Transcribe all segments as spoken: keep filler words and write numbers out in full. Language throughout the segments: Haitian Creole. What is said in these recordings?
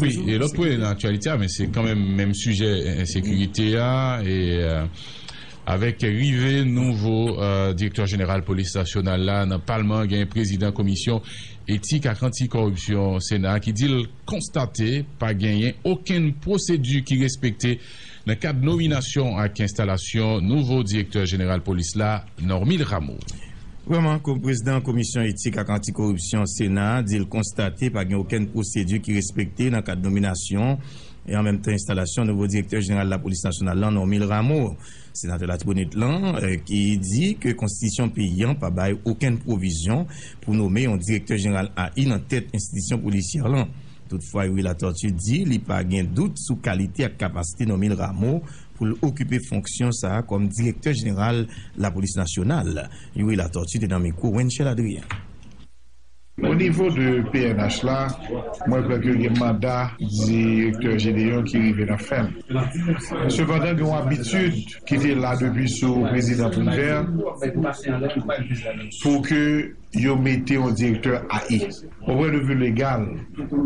Wi, e lòt pwen nan aktyalite a, men se kanmenm menm sijè ensekirite a, e, euh, avèk rive nouvo, euh, direktè jeneral polis nasyonal la nan palman, gen prezidan komisyon etik ak anti-kòripsyon Sena ki di l konstate pa genyen okenn pwosedi ki respekte nan kad nominasyon ak enstalasyon nouvo direktè jeneral polis la, Normil Rameau. Vrèman, ko-, prezidan komisyon etik ak anti-kòripsyon Sena a di l konstate pa gen okenn pwosedi ki respekte nan kad nominasyon e an menm tan enstalasyon nouvo direktè jeneral lapolis nasyonal lan, Normil Rameau. Senatè Latibonit lan, eh, ki di ke konstitisyon peyi an pa bay okenn pwovizyon pou nome yon direktè jeneral A I nan tèt enstitisyon polisyè lan. Toutfwa, Youri Latortue di li pa gen dout sou kalite ak kapasite Normil Rameau pou l okipe fonksyon sa a kòm direktè jeneral lapolis nasyonal. Youri Latortue te nan mikwo Wenchel Adrien. O nivo de P N H la, mwen kwè ke gen manda direktè Gédéon ki rive nan fen l. Sepandan, gen yon abitid ki te la depi sou prezidan Privert pou ke yo mete yon direktè A I. O pwen de vi legal,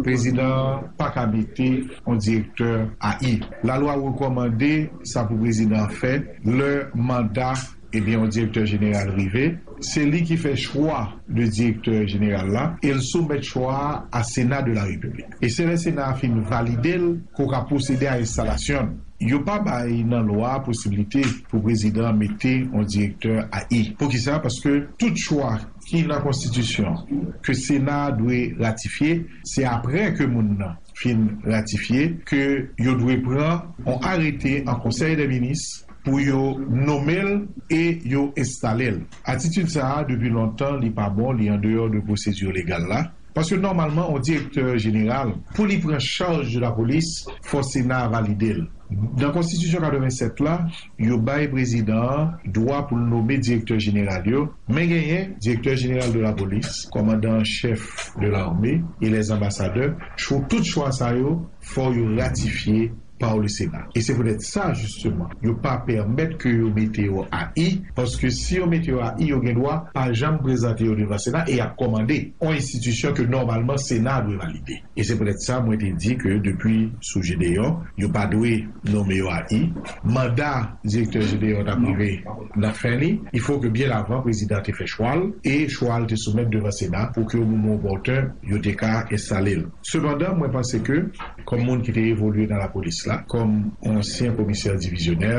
prezidan an pa ka mete yon direktè A I. Lalwa rekòmande sa pou prezidan an fè lè manda, ebyen, yon direktè jeneral rive. Se li ki fè chwa de direktè jeneral la e l soumèt chwa a a Sena de la Repiblik. E se lè Sena a fin valide l ke w ka pwosede a enstalasyon l. Yo pa bay nan lwa a posiblite pou prezidan an mete yon direktè A I. Poukisa? Paske tout chwa ki nan konstitisyon ke Sena a dwe ratifye, se apre ke moun nan fin ratifye ke yo dwe pran yon arete an Konsèy dè Minis pou yo nome l e yo enstale l. Atitid sa a, depi lontan, li pa bon, li andeyò de pwosedi legal la. Paske nòmalman, yon direktè jeneral, pou li pran chaj de lapolis, fò Sena a valide l. Nan Konstitisyon katrevennsèt la, yo bay prezidan an dwa pou l nome direktè jeneral yo, men genyen direktè jeneral de lapolis, kòmandan an chèf de lame e lèz anbasadè, cho-, tout chwa sa yo, fò yo ratifye pa le Sena. E se poutèt sa, jisteman, yo pa pèmèt ke yo mete yo A I, paske si yo mete yo A I, yo gen dwa pa janm prezante yo devan Sena e y ap kòmande yon enstitisyon ke nòmalman Sena a dwe valide. E se poutèt sa, mwen te di ke depi sou Gédéon, yo pa dwe nome yo A I. Manda direktè Gédéon t ap rive nan fen li. Il faut que byen avan, prezidan te fè chwa l, e chwa l te soumèt devan Sena pou ke o moman opòten, yo te ka enstale l. Sepandan, mwen panse ke, kòm moun ki te evolye nan lapolis la, kòm ansyen komisè divizyonè,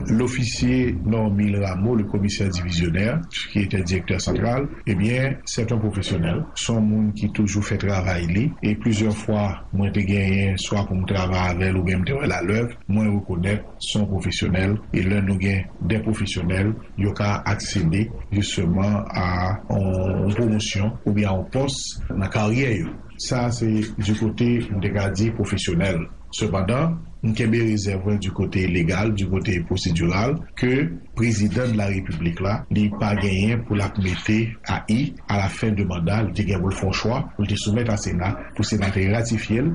lofisye Normil Rameau, le commissaire divisionnaire, qui était directeur central, eh bien, c'est un professionnel. Se yon moun ki toujou fè travay li. E plizyè fwa, mwen te genyen swa pou m travay avè l oubyen m te wè l alèv, mwen rekonèt se yon pwofesyonèl. E lè nou gen de pwofesyonèl, yo ka aksede jisteman a yon pwomosyon oubyen a yon pòs nan karyè yo. Sa se di kote, m te ka di, pwofesyonèl. Sepandan, m kenbe rezèv mwen di kote legal, di kote pwosediral, ke prezidan de la repiblik la, li pa genyen pou l ap mete A I a la fen de manda, li te gen pou l fè yon chwa, pou l te soumèt a Sena, pou Sena te ratifye l,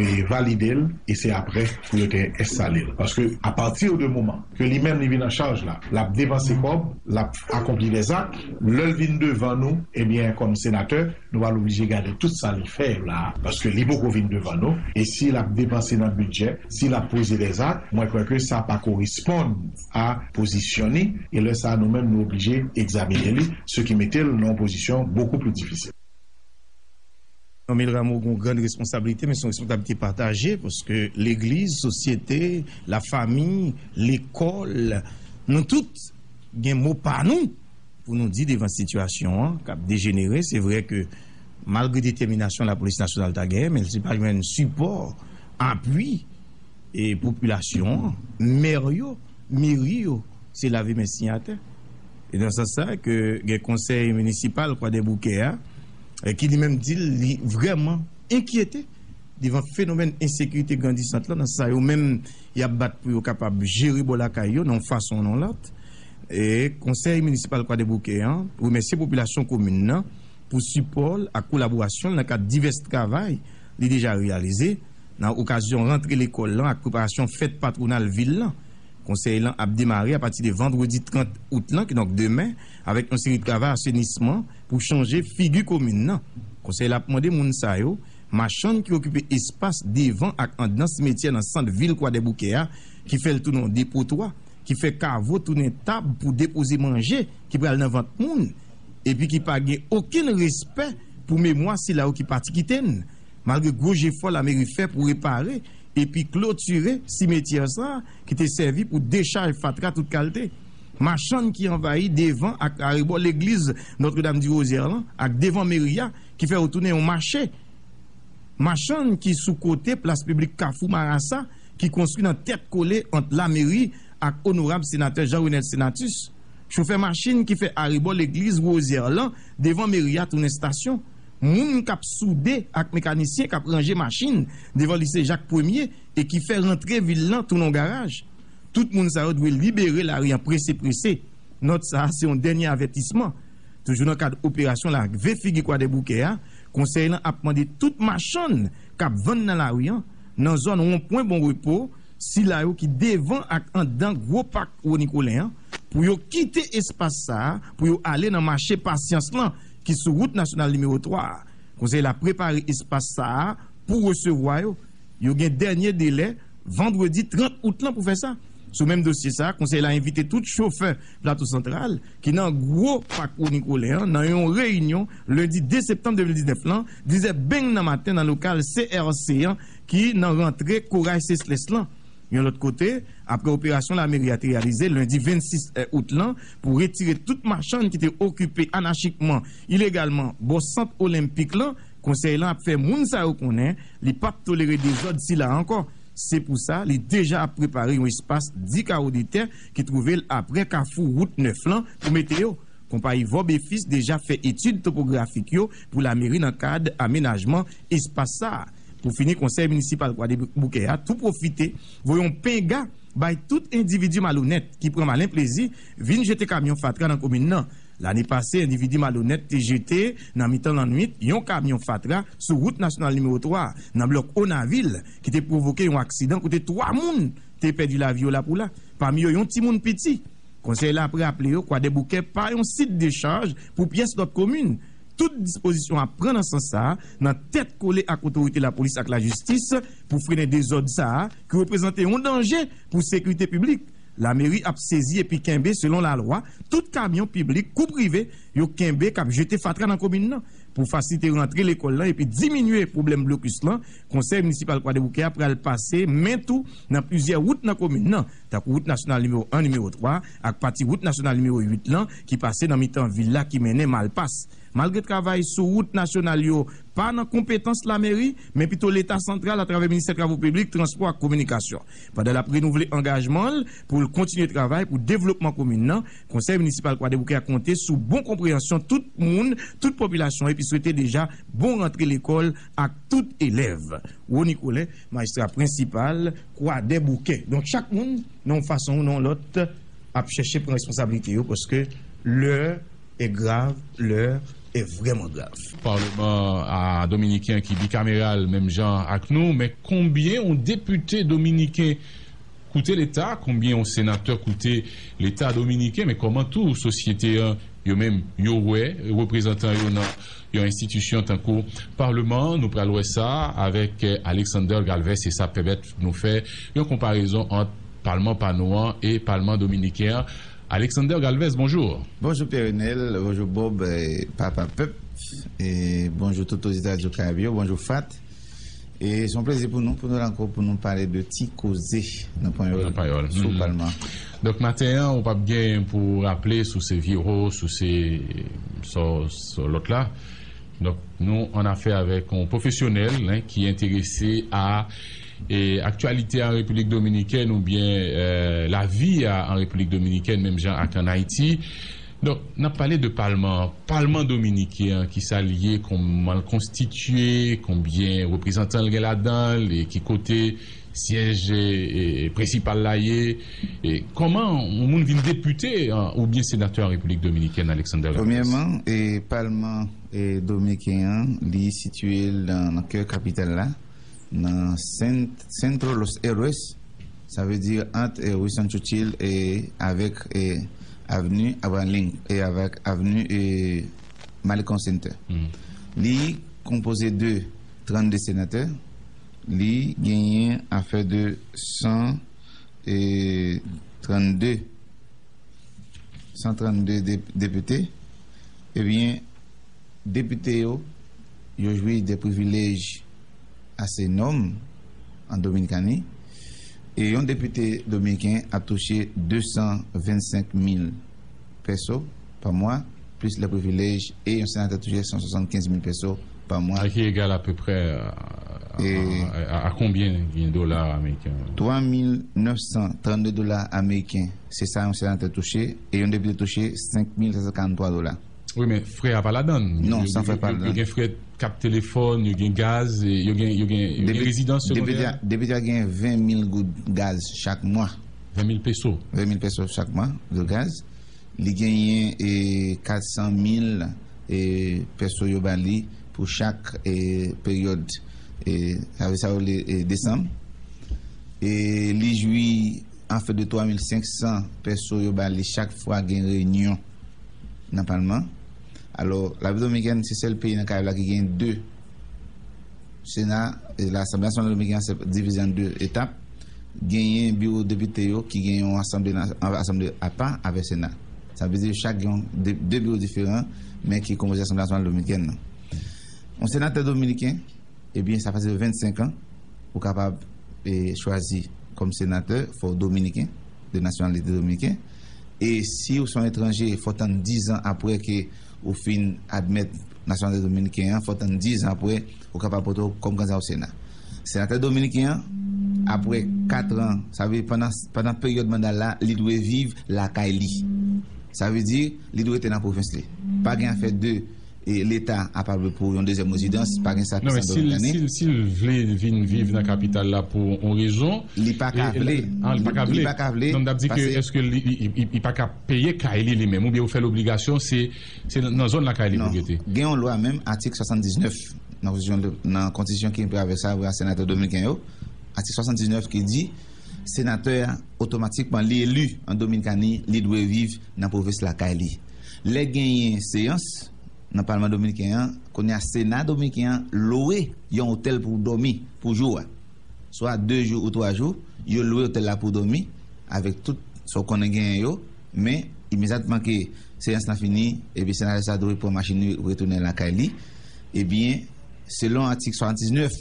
e valide l, e se apre pou yo te enstale l. Paske, apati de moman ke li menm li vin an chaj la, l ap depanse kòb, l ap akonpli lèzak, lè l vin devan nou, ebyen, kòm senatè, nou pral oblije gade tout sa li fè yo la, paske li poko vin devan nou. E si l ap depanse nan bidjè, si l ap poze lèzak, mwen kwè ke sa pa koresponn a pozisyon li. E lè sa a, nou menm, nou oblije egzamine li, se ki mete l nan yon pozisyon bokou pli difisil. Normil Rameau gen yon grann responsablite, men se yon responsablite pataje, paske legliz, sosyete, lafami, lekòl, nou tout gen mo pa nou pou nou di devan sitiyasyon an k ap dejenere. Se vre ke malgre detèminasyon lapolis nasyonal ta genyen, men si l pa jwenn sipò, apui, e popilasyon an, mè yo, meri yo, se lave men siy atè. E nan sans sa ke gen konsèy minisipal Kwadèboukè a, e ki li menm di l li vrèman enkyete devan fenomèn ensekirite grandisant lan, nan sa yo menm y ap bat pou yo kapab jere bò lakay yo nan yon fason ou nan yon lòt. E konsèy minisipal Kwadèboukè an remèsye popilasyon komin nan pou sipò l ak kolaborasyon l nan kad divès travay li deja reyalize nan okazyon rantre lekòl lan ak preparasyon fèt patwonal vil lan. Konsèy lan ap demare apati de vandredi trant out lan, kidonk demen, avèk yon seri travay asenisman pou chanje figi komin nan. Konsèy la ap mande moun sa yo Machann ki okipe espas devan ak anndan simetyè nan sant vil Kwadèboukè a, ki fè l tounen yon depotwa, ki fè kavo tounen tab pou depoze manje ki pral nan vant moun, epi ki pa gen okenn respè pou memwa sila yo ki pati kite n, malgre gwo jefò lameri fè pou repare epi klotire simetyè sa a ki te sèvi pou dechaj fatra tout kalte. Machann ki anvayi devan ak arebò legliz Notre-Dame du Rosaire lan ak devan meri a, ki fè yo tounen yon mache. Machann ki sou kote plas piblik Kafou Marasa, ki konstwi nan tèt kole ant lameri ak onorab senatè Jean Renel Senatus. Chofè machin ki fè arebò legliz Rosaire lan devan meri a tounen estasyon. Moun k ap soude ak mekanisyen k ap ranje machin devan lise Jak Premye e ki fè rantre vil lan tounen yon garaj. Tout moun sa yo dwe libere lari an prese prese. Nòt sa a se yon dènye avètisman. Toujou nan kad operasyon lave figi Kwadèboukè a, konsèy lan ap mande tout machann k ap vann nan lari an, nan zòn wonpwen Bon Repo, sila yo ki devan ak anndan gwo pak Wonikolè an, pou yo kite espas sa a pou yo ale nan mache Pasyans lan ki sou wout nasyonal nimewo twa a. Konsèy la prepare espas sa a pou resevwa yo. Yo gen dènye delè vandredi trant out lan pou fè sa. Sou menm dosye sa a, konsèy la envite tout chofè Plato Santral ki nan gwo pak Wonikolè an nan yon reyinyon lendi de septanm de mil diznèf lan, diz è beng nan maten nan lokal C R C an ki nan rantre Koray Sesles lan. Yon lòt kote, apre operasyon lameri a te reyalize lendi vennsis out lan pou retire tout machann ki te okipe anachikman, ilegalman, bò Sant Olenpik lan, konsèy lan ap fè moun sa yo konnen li p ap tolere dezòd sila ankò. Se pou sa, li deja ap prepare yon espas dis kawo de tè ki twouve l apre kafou wout nèf lan pou mete yo. Konpayi Vòbefis deja fè etid topografik yo pou lameri nan kad amenajman espas sa a. Pou fini, konsèy minisipal Kwadèboukè a tou pwofite voye yon penga bay tout endividi malonèt ki pran malen plezi vin jete kamyon fatra nan komin nan. Lane pase, endividi malonèt te jete nan mitan lannwit yon kamyon fatra sou wout nasyonal nimewo twa a, nan blòk Onavil, ki te pwovoke yon aksidan kote twa moun te pèdi lavi yo la pou la, pami yo yon timoun piti. Konsèy la ap raple yo Kwadèboukè pa yon sit dechaj pou pyès lòt komin. Tout dispozisyon ap pran nan sans sa a, nan tèt kole ak otorite lapolis ak lajistis, pou frennen dezòd sa a ki reprezante yon danje pou sekirite piblik. Lameri ap sezi epi kenbe, selon lalwa, tout kamyon piblik kou prive yo kenbe k ap jete fatra nan komin nan. Pou fasilite rantre lekòl lan epi diminye pwoblèm blokis lan, konsèy minisipal Kwadèboukè a pral pase men tou nan plizyè wout nan komin nan, tankou wout nasyonal nimewo en, nimewo twa, ak pati wout nasyonal nimewo uit lan ki pase nan mitan vil la ki mennen Malpas. Malgre travay sou wout nasyonal yo pa nan konpetans lameri, men pito Leta santral atravè Ministè Travo Piblik, Transpò ak Kominikasyon. Pandan l ap renouvle angajman l pou l kontinye travay pou devlopman komin nan, Konsèy Minisipal Kwadèboukè a konte sou bon konpreyansyon tout moun, tout popilasyon, epi swete deja bon rantre lekòl ak tout elèv. Woni Kolè, majistra prensipal Kwadèboukè. Donk, chak moun, nan yon fason ou nan yon lòt, ap chèche pran responsablite yo, paske lè e grav, lè e vrèman grav. Paleman a dominiken ki bikameral, menm jan ak nou, men konbyen yon depite dominiken koute Leta, konbyen yon senatè koute Leta dominiken, men kòman tou sosyete an, yo menm, yo wè reprezantan yo nan yon enstitisyon tankou Paleman an? Nou pral wè sa avèk, eh, Alexander Galvez, e sa pèmèt nou fè yon konparezon ant Palman pa nou an e Palman dominiken an. Alexander Galvez, bonjou. Bonjou Pierre Renel, bonjou Bob, eh, Papa Pèp, e bonjou tout oditè Radio Karib yo, bonjou Fat. E se yon plezi pou nou, pou nou la ankò, pou nou pale de ti koze nan panyòl, nan panyòl, sou, mhm, Palman. Donk, maten an, ou p ap gen pou raple sou se vye ho, sou se, sou, sou lòt la. Donk, nou an afè avèk yon pwofesyonèl, hein, ki enterese a, e, aktyalite an Repiblik Dominikèn oubyen, eh, lavi a an Repiblik Dominikèn, menm jan ak an Ayiti. Donk, n ap pale de Palman an. Palman dominiken an, kisa l ye, kòman l konstitye, konbyen reprezantan l gen ladan l, e ki kote syèj, e, e, prensipal la ye, e kòman yon moun vin depite, an, oubyen senatè an Repiblik Dominikèn, Alexander Galvez? Premyèman, e, Palman, e, dominiken an, li sitiye l nan, nan kè kapital la, nan Cent-, Centro Los Héroes, sa vle di ant, e, Winston Churchill e avèk, e, avni Abraham Lincoln e avèk avni, e, Malcolm Center. Hmm. Li konpoze de trannde senatè, li genyen afè de san e trannde, san trannde dep- depite. Ebyen, depite yo, yo jwi de privilèj ase enòm an Dominikani. E yon depite dominiken ap touche de san vennsenk mil peso pa mwa, plis lè privilèj, e yon senatè touche san swasannkenz mil peso pa mwa. Ki egal apeprè a, a, a, a konbyen gen dola ameriken? Twa mil nèf san trannde dola ameriken, se sa yon senatè touche, e yon depite touche senk mil senk san karanntwa dola. Wi, men frè a pa ladan. Non, san frè pa ladan. Yo gen frè kat telefòn, yo gen gaz, yo gen, yo gen, yo gen rezidans segondè. Depite a, depite a gen ven mil goud gaz chak mwa. Ven mil peso. Ven mil peso chak mwa de gaz. Li genyen e kat san mil e peso yo ba li pou chak e peryòd, e sa vle sa yo le e desanm. E li jwi anfè de twa mil senk san peso yo ba li chak fwa gen reyinyon nan palman. Alò, Labib Dominikèn se sèl peyi nan Karayib la ki gen de Sena, e Lasanble Nasyonal Dominiken an se divize an de etap. Genyen biwo depite yo ki gen yon asanble, asanble apa avèk Sena. Sa vle di chak gen de, de biwo diferan, men ki konpoze Asanble Nasyonal Dominikèn nan. Yon senatè dominiken, ebyen, sa pase vennsenk an, ou kapab e, chwazi kòm senatè, fò w dominiken, de nasyonalite dominiken. E si w se yon etranje, fò w tann diz an apre ke ou fin admèt nasyonalite dominiken an, fò w tann diz an apre, ou kapab pote w kòm kandida o Sena. Senatè dominiken an, apre kat an, sa vle di pandan, pandan peryòd manda l la, li dwe viv lakay li. Sa vle di, li dwe rete nan pwovens li. Pa gen afè de e Leta a pa vle pou yon dezyèm rezidans, pa gen sa ki sanble nan. Si l, si l vle vin viv nan kapital la pou yon rezon, li pa ka vle. Li pa ka vle. Non, m t ap di ke èske li, li, li, li pa ka peye kay li li menm, oubyen ou fè l obligasyon, se, se nan zòn lakay li pou l rete. Gen yon lwa menm, atik swasanndiznèf, nan konstitisyon, nan konstitisyon ki enpe avèk sa, avèk senatè dominiken yo, atik swasanndiznèf ki di, senatè a, otomatikman, li eli an Dominikani, li dwe viv nan pwovens lakay li. Lè genyen seyans, nan Palman dominiken an, kounye a Sena dominiken an lwe yon otèl pou w dòmi pou jou a. Swa de jou ou twa jou, yo lwe otèl la pou w dòmi, avèk tout sa w konnen genyen yo, men imedyatman ke seyans lan fini, epi senatè sa dwe pran machin li retounen lakay li, ebyen, selon atik swasanndiznèf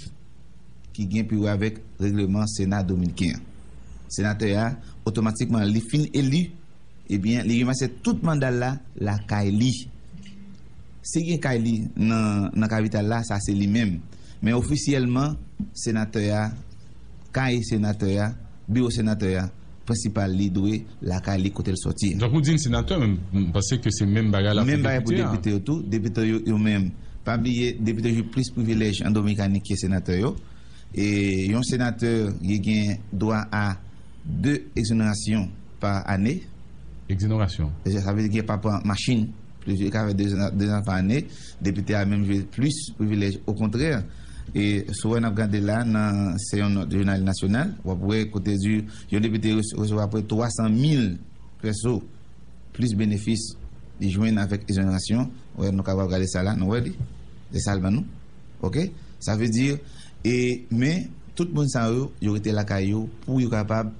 ki gen pou wè avèk regleman Sena dominiken an, senatè a, otomatikman, li fin eli, ebyen, li ranmase tout manda l la lakay li. Si gen kay li nan, nan kapital la, sa se li menm. Men ofisyèlman, senatè a, kay senatè a, biwo senatè a, prensipal li dwe lakay li kote l sòti a. Donk, ou di n senatè, men m panse ke se menm bagay la pou depite a. Menm bagay pou depite yo tou. Depite yo, yo menm. Pa bliye, depite yo jwi plis privilèj an Dominikani ke senatè yo. E yon senatè, li gen dwa a de egzonerasyon pa ane. Egzonerasyon. E sa vle di ke pa pran machin, li ka fè de, de zan pa ane. Depite a menm jwi plis privilèj, okontrè. E si w wè n ap gade la, nan, se yon nòt jounal nasyonal, w ap wè kote di yon depite rese-, resevwa apre twa san mil peso plis benefis li jwenn avèk egzonerasyon. Wè, nou kapab gade sa la, nou wè li. Se sa l ban nou. Oke? Sa vle di, e, men, tout moun sa yo, yo rete lakay yo pou yo kapab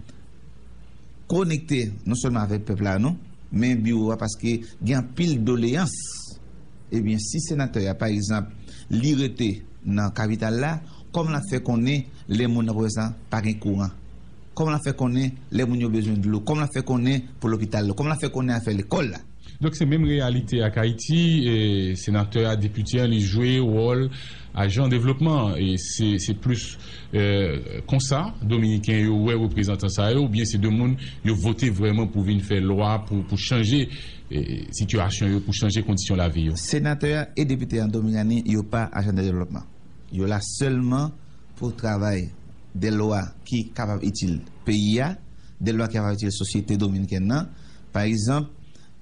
konekte non sèlman avèk pèp la, non, men biwo a, paske gen anpil doleyans. Ebyen, si senatè a, pa egzanp, li rete nan kapital la, kòman l ap fè konnen lè moun nan pwovens la pa gen kouran? Kòman l ap fè konnen lè moun yo bezwen dlo? Kòman l ap fè konnen pou lopital la? Kòman l ap fè konnen afè lekòl la? Donk, se menm reyalite ak Ayiti, e, senatè a, depite a, li jwe wòl ajan devlopman. E se, se plis, e, konsa, Dominiken yo wè reprezantan sa yo, oubyen se de moun yo vote vrèman pou vin fè lwa, pou, pou chanje, e, sitiyasyon yo, pou chanje kondisyon lavi yo? Senatè a e depite an Dominikani, yo pa ajan de devlopman. Yo la sèlman pou travay de lwa ki kapab itil peyi a, de lwa ki kapab itil sosyete dominikèn nan. Pa egzanp,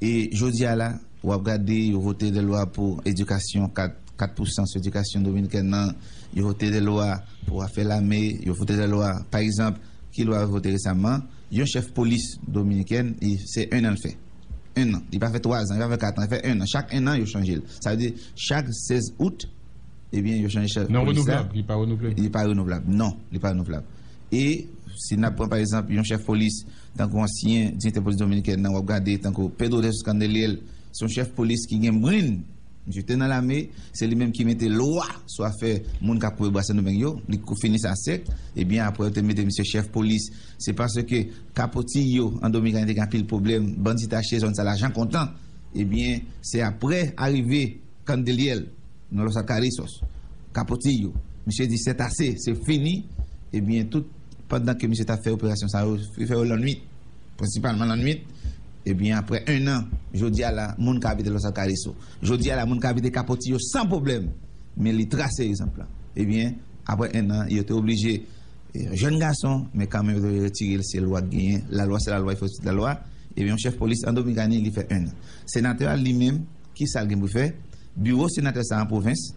e jodi a la, w ap gade, yo vote de lwa pou edikasyon, kat, kat pousan sou edikasyon dominikèn nan, yo vote de lwa pou afè lame, yo vote de lwa, pa egzanp, ki lwa yo vote resaman, yon chèf polis dominikèn, li, se en an l fè. En an. Li pa fè twa zan, li pa fè kat an, li fè en an. Chak en an, yo chanje l. Sa vle di, chak sèz out, Ebyen, yo chanje chèf polis la. Non renouvlab, li pa renouvle. Li pa renouvlab, non, li pa renouvlab. E si n ap pran, pa egzanp, yon chèf polis, tankou ansyen direktè polis dominikèn nan, w ap gade, tankou Pedro de Jesus Candeliel, se yon chèf polis ki gen brenn. Misye te nan lame, se li menm ki mete lwa sou afè moun k ap kouri bwa Sendomeng yo. Li kou fini sa sèk, ebyen, apre, yo te mete misye chèf polis. Se paske Capotillo an Dominikani te gen anpil pwoblèm, bandi te achte zòn sa lajan kontan. Ebyen, se apre arive Candeliel nan Los Alcarrizos, Capotillo, misye di c'est assez, se fini. Ebyen, tout pandan ke misye t ap fè operasyon sa yo, li fè yo lannwit, prensipalman lannwit. Ebyen, apre en an, jodi a la, moun ka abite Los Alcarrizos. Jodi a la, moun ka abite Capotillo san pwoblèm. Men li trase egzanp la. Ebyen, apre en an, yo te oblije, e, jèn gason, men kanmenm yo te retire l, se lwa k genyen. Lalwa, se lalwa, il faut suivre la loi. Ebyen, yon chèf polis an Dominikani, li fè en an. Senatè a li menm, ki sa l gen pou fè? Biwo senatè sa an pwovens,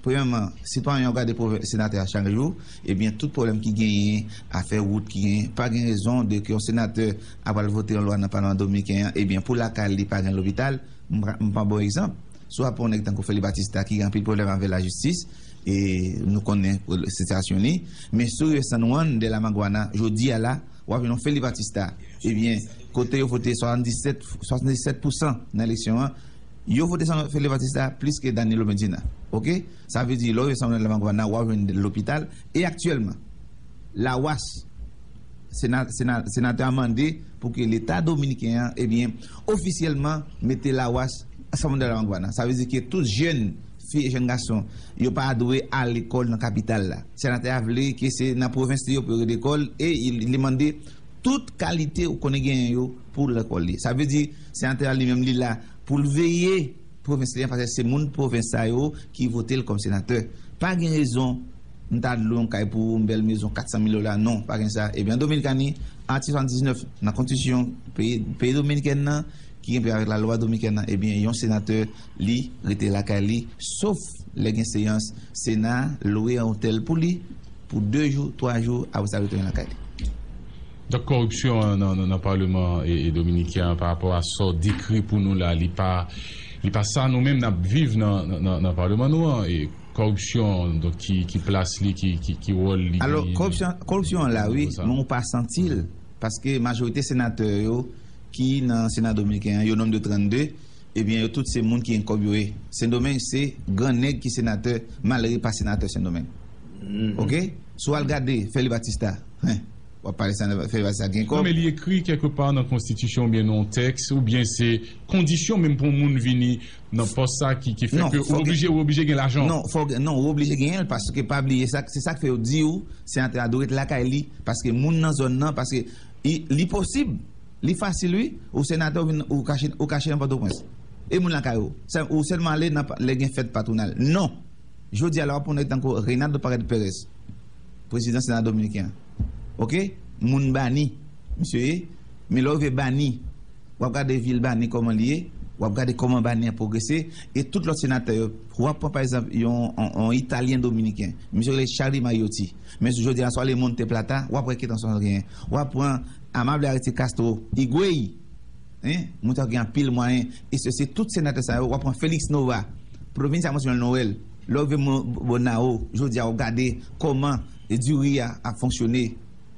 premyèman, sitwayen yo gade pwovens, senatè a chak jou, ebyen, tout pwoblèm ki genyen, afè wout ki genyen, pa gen rezon de ke yon senatè ap al vote yon lwa nan palman dominiken an, ebyen, pou lakay li pa gen lopital, m pa, m pa bon egzanp. Si w ap pran yon nèg tankou Feli Batista ki gen anpil pwoblèm avè lajistis, e nou konnen sitiyasyon li, men si w rive San Juan de la Maguana, jodi a la, w ap jwenn yon Feli Batista. Ebyen, kote yo vote swasanndisèt, swasanndisèt pousan nan eleksyon an, yo vote San Feli Batista plis ke Danilo Medina. Oke? Sa vle di, lè w rive San Juan de la Maguana, w ap jwenn lopital. E aktyèlman, Lawas, sena, sena, senatè a mande pou ke Leta dominiken an, ebyen, ofisyèlman mete Lawas San Juan de la Maguana. Sa vle di ke tout jèn fi e jèn gason, yo pa dwe al lekòl nan kapital la. Senatè a vle ke se nan pwovens li yo pou yo rete lekòl e li, li mande tout kalite ou konnen genyen yo pou lekòl li. Sa vle di, senatè a li menm li la pou l veye pwovens li an, paske se moun pwovens sa yo ki vote l kòm senatè. Pa gen rezon, m ta lwe yon kay pou ou, yon bèl mezon, kat san mil dola, non, pa gen sa. Ebyen, an Dominikani, atik swasanndiznèf nan konstitisyon peyi, peyi dominikèn nan, ki gen pou wè avèk lalwa dominikèn nan, ebyen, yon senatè, li rete lakay li, sof lè gen seyans Sena, lwe yon otèl pou li, pou de jou, twa jou, apre sa, retounen lakay li. Donk, kòripsyon an nan, nan, nan Palman e, e dominiken an, pa rapò a sa w dekri pou nou la, li pa, li pa sa nou menm n ap viv nan, nan, nan, nan Palman nou an. E kòripsyon, donk, ki, ki plas li, ki, ki, ki wòl li genyen nan nivo sa? Alò, kòripsyon, kòripsyon an la, wi, men ou pa santi l, paske majorite senatè yo ki nan Sena dominiken an, yo nonm de trannde, ebyen, yo tout se moun ki gen kòb yo ye. Sendomeng, se gran nèg ki senatè, malere pa senatè Sendomeng. Oke? Si w al gade Feli Batista, hen, w ap pale sa, Feli Batista gen kòb. Non, men li ekri kèlkepa nan konstitisyon oubyen nan yon tèks, oubyen se kondisyon menm pou yon moun vini nan pòs sa ki, ki fè ke ou oblije, ou oblije gen lajan. Non, fò, non, ou oblije genyen l, paske pa bliye sa, se sa k fè yo di w, senatè a dwe ret lakay li, paske moun nan zòn nan, paske i, li posib, li fasil, wi, ou senatè, ou vin, ou kache, ou kache nan Pòtoprens. E moun lakay ou, ou sèlman ale nan, lè gen fèt patwonal. Non! Jodi a la, w ap pran nèg tankou Reynaldo Paredes Pérez, prezidan Sena dominiken an. Oke? Moun Bani, misye ye. Men lè w rive Bani, w ap gade vil Bani kòman li ye, w ap gade kòman Bani an pwogrese, e tout lòt senatè yo. W ap pran, pa egzanp, yon, yon, yon Italyen dominiken, misye rele Charlie Mariotti. Men si jodi a, si w ale Monte Plata, w ap wè ki tansyon l genyen. W ap pran Amable Aristide Castro, Higüey, Hein? Moun sa yo gen anpil mwayen. E se, se tout senatè sa yo, w ap pran Félix Nova, pwovens sa mwen sonje l Noël. Lè w rive Mo-, Bonao, jodi a w gade kòman diri a ap fonksyone.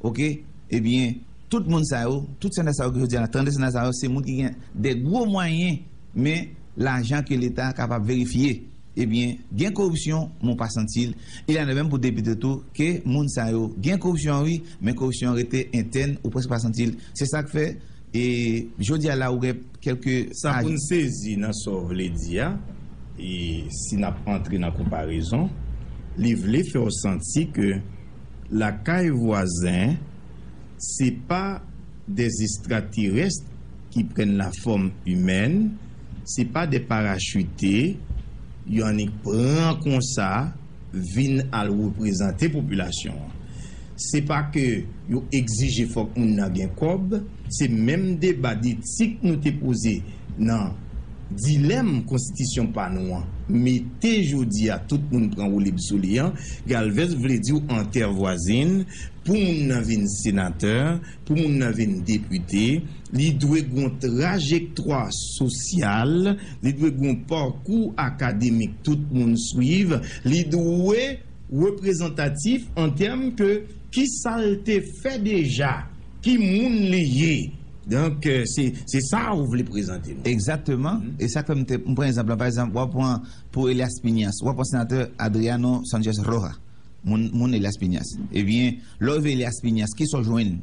Oke? Ebyen, tout moun sa yo, tout senatè sa yo ki jodi a, trannde senatè sa yo, se moun ki gen de gwo mwayen, men lajan ke Leta kapab verifye. Ebyen, gen koripsyon, men w pa santi l. Il en est de même pou depite tou, ke moun sa yo gen koripsyon, wi, men koripsyon an rete entèn, ou prèske pa santi l. Se sa k fè, e, jodi a la, ou gen kèlke... Sa pou n sezi nan sa w vle di a, e si n ap antre nan konparezon, li vle fè w santi ke lakay vwazen, se pa des extraterrestres qui prennent la forme humaine, se pa de parachute yo annik pran konsa vin al reprezante popilasyon an. Se pa ke yo egzije fòk moun nan gen kòb, se menm deba detik nou te poze nan Dilèm konstitisyon pa nou an mete jodi a tout moun pran woulib sou li an, Galvez vle di w an tè vwazin, pou moun nan vin senatè, pou moun nan vin depite, li dwe gen yon trajektwa sosyal, li dwe gen yon pakou akademik tout moun swiv, li dwe reprezantatif an tèm ke ki sa l te fè deja, ki moun li ye. Donk, eh, se, se sa ou vle prezante nou. Egzakteman. E sa k fè m te, m pran egzanp la, pa egzanp, w ap pran pou Elias Piñas, w ap pran senatè Adriano Sánchez Roja, moun, moun Elias Piñas. Ebyen, lè w rive Elias Piñas, kisa w jwenn?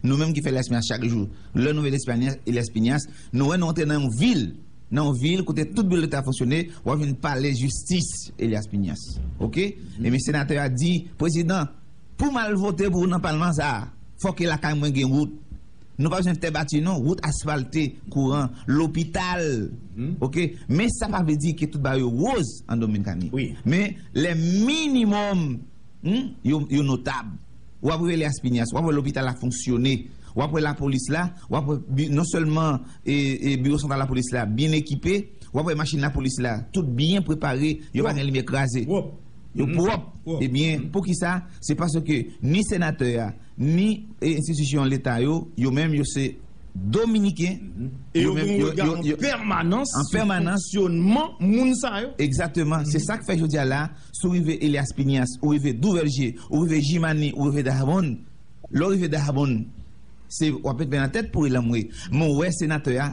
Nou menm ki fè Elias Piñas chak jou, lè nou wè Elias Piñas, Elias Piñas, nou wè nou antre nan yon vil, nan yon vil kote tout biwo leta fonksyone, w ap jwenn palè jistis Elias Piñas. Oke? Ebyen, senatè a di, prezidan, pou m al vote pou ou nan palman sa a, fòk e lakay mwen gen wout. Nou pa bezwen tè bati non, wout asfalte, kouran, lopital. Oke? Men sa pa vle di ke tout bagay yo woz an Dominikani. Men lè minimòm, hmm, yo, yo notab. W ap rive Elias Piñas, w ap wè lopital la fonksyone. W ap wè lapolis la, w ap wè bi-, non sèlman, e, e, biwo santral lapolis la byen ekipe, w ap wè machin lapolis la tout byen prepare, yo pa gen limyè kraze. Yo pwòp. Ebyen, poukisa? Se paske ni senatè a, ni, e, enstitisyon leta yo, yo menm, yo se Dominiken. E yo gen yon rega an pèmanans sou fonksyonman moun sa yo. Egzakteman. Se sa k fè jodi a la, si w rive Elias Piñas, ou rive Duverger, ou rive Jimani, ou rive Dajabón, lè w rive Dajabón, se w ap met men nan tèt pou relanmwe. Men w wè senatè a,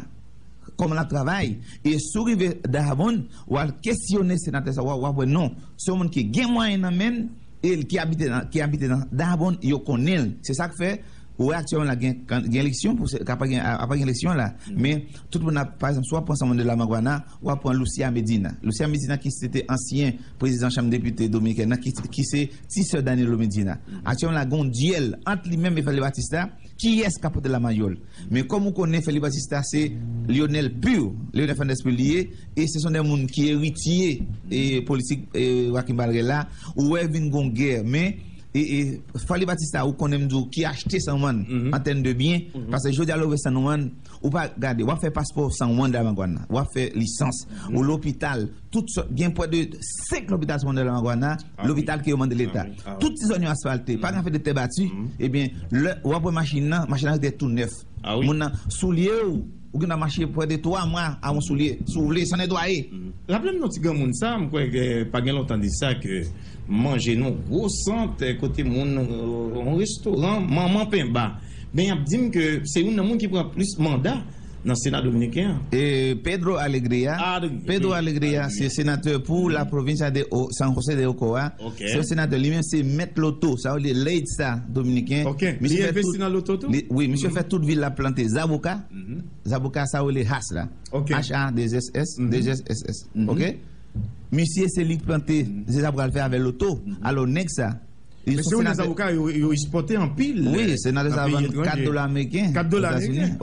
kòman l ap travay. E si w rive Dajabón, w al kesyone senatè sa, w a, w ap wè non. Se yon moun ki gen mwayen nan men l, e l ki abite nan, ki abite nan Dajabón, yo konnen l. Se sa k fè, ou wè aktyèlman la gen, gen eleksyon, pou se, apre gen, apre gen eleksyon la. Men, tout moun ap, pa egzanp, si w ap pran San Juan de la Maguana, w ap pran Lucia Medina. Lucia Medina ki se te ansyen prezidan Chanm Depite Dominikèn nan, ki, ki se ti sè Danilo Medina. Aktyèlman la, gen yon dyèl ant li menm e Félix Batista, kiyès k ap pote lamayòl. Men kòm ou konnen, Félix Batista se Lionel pur, Leonel Fernandez pur li ye, e se son de moun ki eritye e politik e Joaquín Balaguer la. Ou wè vin gon gè, men e, e Fally Batista, ou konnen m di w ki achte San Juan an tèm de byen, paske jodi a lè w rive San Juan, ou pa gade, w ap fè paspò San Juan de la Maguana, w ap fè lisans, ou lopital, tout sòt, gen prè de senk lopital San Juan de la Maguana, lopital ke yo mande leta. Tout ti zòn yo asfalte, pa gen afè de tè bati, ebyen, lè w ap wè machin nan, machin nan rete tou nèf. Moun nan, soulye w, ou gen dwa mache prè de twa mwa a yon soulye, si w vle, san netwaye. Raple m non ti granmoun sa, m kwè ke pa gen lontan de sa ke m manje nan yon gwo sant, eh, kote moun, eh, yon restoran, Manman Penba. Men y ap di m ke se youn nan moun ki pran plis manda nan Sena dominiken an. E Pedro Alegria, Pedro Alegria, se senatè pou la provincia de O-, San José de Ocoa. Se yon senatè, li menm se mèt loto, sa vle di Leitza dominiken. Li envesti nan loto tou? Wi, misye fè tout vil la plante zaboka. Zaboka sa yo rele has la. H A deux S S, deux S S S. Oke? Misye se li k plante, se sa pral fè avè loto. Alò, nèg sa, li se yon senatè. Zaboka yo, yo ekspòte anpil. Wi, senatè sa vann kat dola ameriken. Kat dola ameriken.